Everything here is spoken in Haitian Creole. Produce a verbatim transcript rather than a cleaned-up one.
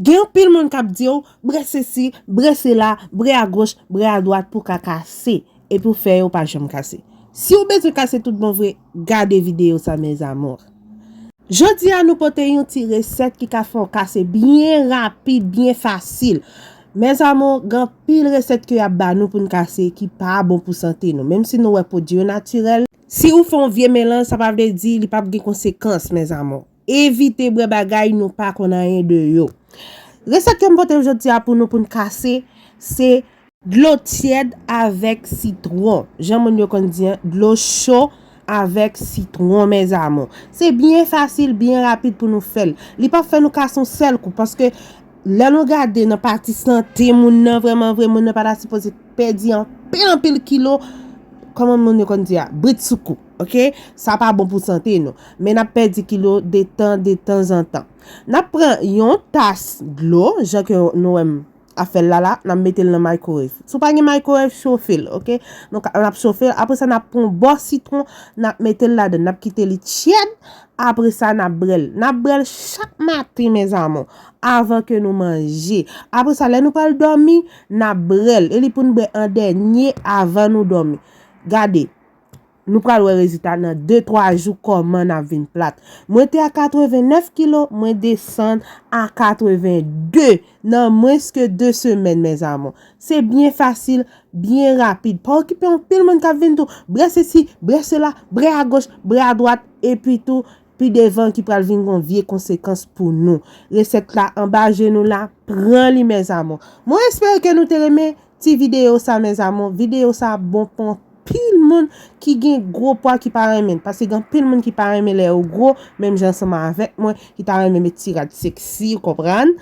Gen anpil moun k ap di w, bre sesi, bre sela, bre agoch, bre adwat pou ka kase. Epi w fè yo pa janm kase. Si w bezwen kase tout bon vre, gade videyo sa, mes amours. Jodi a, nou pote yon ti resèt ki ka fè w kase byen rapid, byen fasil. Mes amours, gen anpil resèt ke y ap ba nou pou n kase ki pa bon pou sante nou. Menm si nou wè pwodui yo natirèl, si ou fè yon vye melanj, sa pa vle di li p ap gen konsekans, mes amours. Evite bwè bagay nou pa konn anyen de yo. Resèt ke m pote jodi a pou nou, pou n kase, se dlo tyèd avèk sitwon. Jan moun yo konn di an, dlo cho avèk sitwon, mes amours. Se byen fasil, byen rapid pou nou fè l. Li p ap fè nou kase yon sèl kou, paske lè nou gade nan pati sante moun nan, vrèman vre, moun nan pa ta sipoze pèdi anpil, anpil kilo, kòman moun yo konn di a, britsoukou, oke? Sa pa bon pou sante nou. Men n ap pèdi kilo de tan, de tanzantan. N ap pran yon tas dlo, jan ke nou wè m ap fè l la la, n ap mete l nan microwave. Si w pa gen microwave, chofe l, oke? Donk, n ap chofe l. Apre sa, n ap pran yon bò sitwon, n ap mete l ladan. N ap kite li tyèd. Apre sa, n ap brè l. N ap brè l chak maten, mes amours, avan ke nou manje. Apre sa, lè nou pral dòmi, n ap brè l. E li pou n bwè an dènye avan nou dòmi. Gade, nou pral wè rezilta nan de twa jou kòman n ap vin plat. Mwen te a katreven nèf kilo, mwen desann a katreven de nan mwens ke de semèn, mes amours. Se byen fasil, byen rapid. Pa okipe anpil moun k ap vin di w, bre sesi, bre sela, bre agoch, bre adwat, epi tou, pi devan ki pral vin gon vye konsekans pou nou. Resèt la anba je nou la, pran li, mes amours. Mwen espere ke nou te renmen ti videyo sa, mes amours. Videyo sa bon pou anpil moun ki gen gwo pwa ki pa renmen l. Paske gen anpil moun ki pa renmen lè yo gwo, menm jan ansanm avèk mwen, ki ta renmen met ti rad seksi, ou konprann?